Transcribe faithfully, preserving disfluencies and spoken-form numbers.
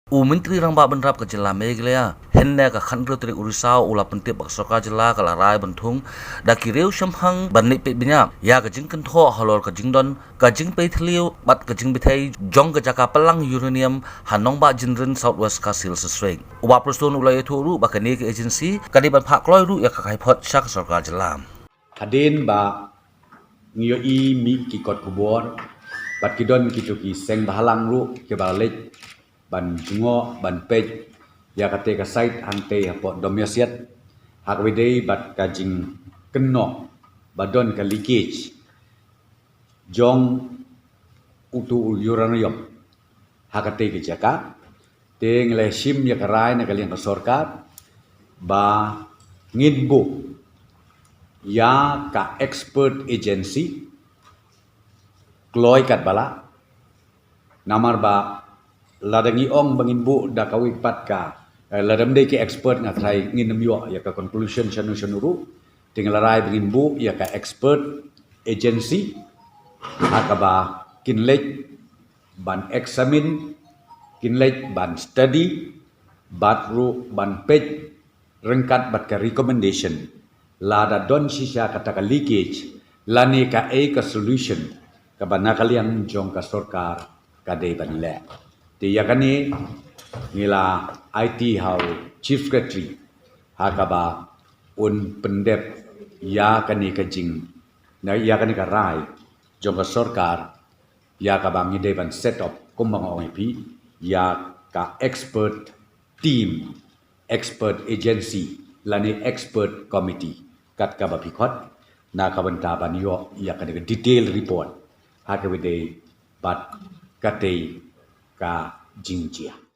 U Myntri Rangbah Bynrap ka jylla Meghalaya hynne ka khathynriew tarik u Risaw u la pyntip ba ka sorkar jylla ka la rai ban thung da ki riew shemphang ban leit peit bniah ïa ka jingkynthoh halor ka jingdon ka jingpei thliew bad ka jingbthei jong ka jaka pynlang uranium ha nongbah Jynrin, South West Khasi Hills District. U Bah Prestone u la ïathuh ruh ba kane ka agency ka dei ban phah kloi ruh ïa ka kaiphod sha ka sorkar jylla. Hadien ba ngi ïohi mih ki kot khubor bad ki don kito ki seng bhalang ruh kiba la leit ban jngoh ban peit ïa kata ka site hangtei hapoh Domiasiat, ha kaba ïadei bad ka jingkynnoh ba don ka leakage jong uto u uranium ha katei ka jaka. Te ngi la shim ïa ka rai na ka liang ka sorkar ba ngin buh ïa ka expert agency kloi katba lah. Namar ba lada ngi ong ba ngin buh da kawei pat ka, eh, lada ym dei ki expert nga tharai ngin ym ïoh ïa ka conclusion shano shano ruh. Te ngi la rai ba ngin buh ïa ka expert agency ha kaba kin leit ban examine, kin leit ban study bad ruh ban peit ryngkat bad ka recommendation lada don shisha kata ka leakage lane kaei ka solution kaba na ka liang jong ka sorkar ka dei ban leh. Te ïa kane ngi la aiti ha u Chief Secretary ha kaba un pyndep ïa kane ka jing, na ïa kane ka rai jong ka sorkar ïa kaba ngi dei ban set up kumba nga ong ïa phi ïa ka expert team, expert agency lane expert committee kat kaba phi khot na ka bynta ban ïoh ïa ka detail report ha kaba ïadei bad katei ka jingjia.